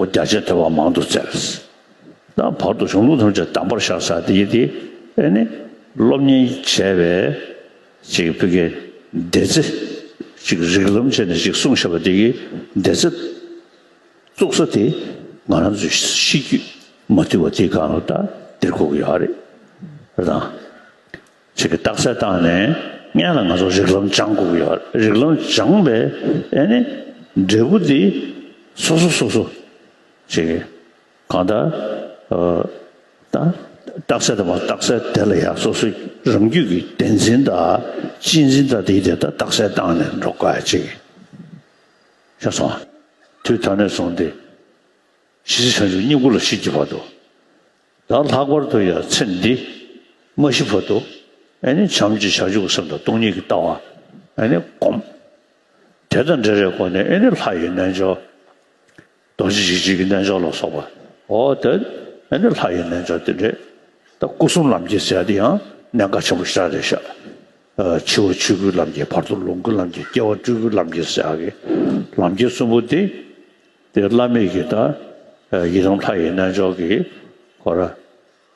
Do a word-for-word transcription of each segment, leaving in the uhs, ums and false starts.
ཁོ་རྒྱ་ཆེན་ཐོས་པ་མང་དུ་བཙལ། ད་བར་དུ་གཞུང་ལུགས་ཐམས་ཅད་གདམས་པར་ཤར་ས་དེ་ཡི་དེ་ཨེ་ནི་སློབ་གཉེར་བྱས་པའི་ཅིག་ཕ་གི་སྡེ་རྩེ་ཅིག་རིགས་ལམ་བྱས་ནས་ཅིག་གསུངས་བཞག་པ་དེ་གི་སྡེ་རྩེ་བཙུགས་ས་དེ་ང་རང་ཚོའི་གཤིས་རྒྱུད་མ་དུལ་བ་དེའི་སྒང་ལ་ད་འདིར་གོ་གི་ཡོད་རེད། རེད་དང་། ཅིག་གི་རྟགས་གསལ་བཏང་ནས་སྔོན་ལ་ང་ཚོ་རིགས་ལམ་སྦྱང་དགོས་ཀྱི་ཡོད་རེད། རིགས་ལམ་སྦྱངས་པའི་ཨེ་ནི་འབྲས་བུ་དེ་སོ་སོ་སོ་སོ་ཅིག་གི་གང་ལྟར་ཨ་ད་རྟགས་གསལ་དང་མ་རྟགས་གསལ་དེ་ལ་ཡང་སོ་སོའི་རང་རྒྱུད་ཀྱི་བདེན་འཛིན་དང་གཅེས་འཛིན་དང་དེའི་དེ་ད་རྟགས་གསལ་བཏང་ནས་འགྲོ་དགོས་ཅིག་ཤེས་སོང་། དུས་ད་ནས་བཟུང་སྟེ་གཞི་བྱང་ཆུབ་སྙིང་པོ་ལ་གཤིས་ཀྱི་བར་དུ། ད་ལྷག་པར་དུ་ཡང་ཚེ་འདི་མ་ཤི་བར་དུ་ཨེ་ནི་བྱམས་ཀྱི་བྱང་ཆུབ་ཀྱི་སེམས་དང་སྟོང་ཉིད་ཀྱི་ལྟ་བ་ཨེ་ནི་སྒོམ། དེ་དང་འབྲེལ་བའི་སྒོ་ནས་ཨེ་ནི་ལྷ་ཡི་རྣལ་འབྱོར། རྡོ་རྗེ་འཇིགས་བྱེད་ཀྱི་རྣལ་འབྱོར་ལ་སོགས་པ། འོ་དེ་ཨེ་ནི་ལྷ་ཡི་རྣལ་འབྱོར་དེ་འདྲས། ད་སྐུ་གསུམ་ལམ་གྱི་ཟེར་ཡ་དེ་ཡང་གནད་འགག་ཆེན་པོ་ཞེ་དྲག་རེད་ཤག་ཨ་འཆི་བ་ཆོས་སྐུའི་ལམ་གྱི་བར་དོ་ལོངས་སྐུའི་ལམ་གྱི་སྐྱེ་བ་སྤྲུལ་སྐུའི་ལམ་གྱི་ཟེར་ཡ་གི་ལམ་གྱི་གསུམ་པོ་དེ། དེ་བླ་མེད་ཀྱི་ད་ཡི་དམ་ལྷ་ཡི་རྣལ་འབྱོར་གྱི་ཁོ་ར་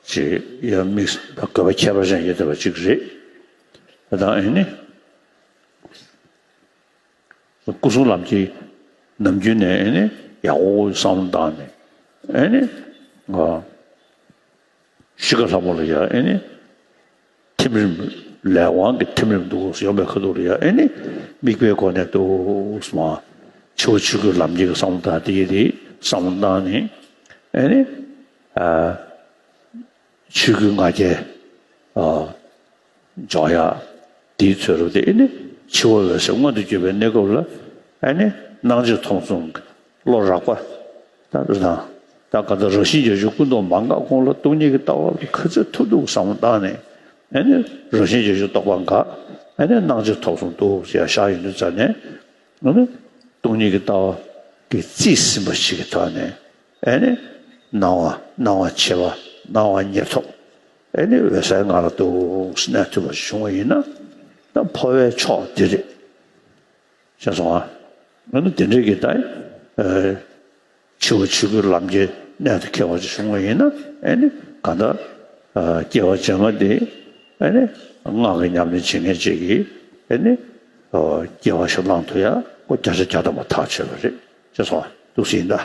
ཅིག་ཡང་དམིགས་དགོས་པ་ཁྱད་པར་ཅན་ཡོད་བསྡད་པ་ཅིག་རེད། ད་ཨེ་ནི་སྐུ་གསུམ་ལམ་གྱི་ནམ་རྒྱུན་ནས་ཨེ་ནི་ཡག་པོ་བསམ་བློ་བཏང་ནས་ཨེ་ནི་ཨ་ཤི་ཁ་ལྷ་མོ་ལ་ཡ་ཨེ་ནི་ཐིམ་རིམ་ལས་དབང་གི་ཐིམ་རིམ་འདུག་ཡོང་བའི་ཁ་ཐུག་ལ་ཡ་ཨེ་ནི་དམིགས་པའི་སྒོ་ནས་འདུག་སེ་མ་འཆི་བ་ཆོས་སྐུའི་ལམ་གྱི་བསམ་བློ་བཏང་དེ་ཡི་དེ་བསམ་བློ་བཏང་ནས་ཨེ་ནི་ཨ་ཆོས་སྐུའི་ང་རྒྱལ་ཨ་འཇོག་ཡ་དེའི་ཚོད་རུ་དེ་ཨེ་ནི་འཆི་བ་འོད་གསལ་མངོན་དུ་གྱུར་པའི་གནས་སྐབས་ལ་ཨེ་ནི་སྣང་མཆེད་ཐོབ་གསུམ་བློ་རགས་པ་ད་རེད་དང་། ད་ག་ད་རང་བཞིན་བརྗོད་གཞི་ཀུན་རྟོག་མ་འགག་གོང་ལ་སྟོང་ཉིད་ཀྱི་ལྟ་བ་ལ་ག་ཚོད་ཐུབ་ཐུབ་བསམ་བློ་བཏང་ནས་ཨེ་ནི་རང་བཞིན་བརྗོད་གཞི་རྟོགས་པ་འགག་ཨེ་ནི་སྣང་མཆེད་ཐོབ་གསུམ་འདུག་ཟེར་ཡ་བཞག་ཡོང་དུས་ཙ་ནས་ཨེ་ནི་སྟོང་ཉིད་ཀྱི་ལྟ་བ་གི་རྩིས་ཟིན་པ་ཞིག་གི་ཐོག་ནས་ཨེ་ནི་སྣང་བ་སྣང་བ་མཆེད་པ་སྣང་བ་ཉེར་ཐོབ། ཨེ་ནི་འོད་གསལ་ངང་ལ་འདུག་སེ་གནས་ཐུབ་པ་བྱུང་བ་ཡིན་ན་ད་འཕོ་བའི་མཆོག་དེ་རེད། ཤེས་སོང་ཨ། ཨ་ནི་དེ་འདྲའི་གི་ད་ཨེ་འཆི་བ་ཆོས་སྐུའི་ལམ་གྱི་གནད་དུ་འཁེལ་བ་ཅིག་བྱུང་བ་ཡིན་ན་ཨེ་ནི་གང་ལྟར་ཨ་སྐྱེ་བ་རྗེས་མ་དེ་ཨེ་ནི་སྔགས་ཀྱི་ཉམས་ལེན་བྱེད་མཁན་ཅིག་གིས་ཨེ་ནི་ཨ་སྐྱེ་བ་ཞིག་བླང་ཐུབ་ཡ་ཁོ་བརྒྱ་ཆ་བརྒྱ་ཐམ་པ་ཐག་ཆོད་པ་རེད། ཤེས་སོང་ཨ། འདུག་སེ་ཡིན་ད།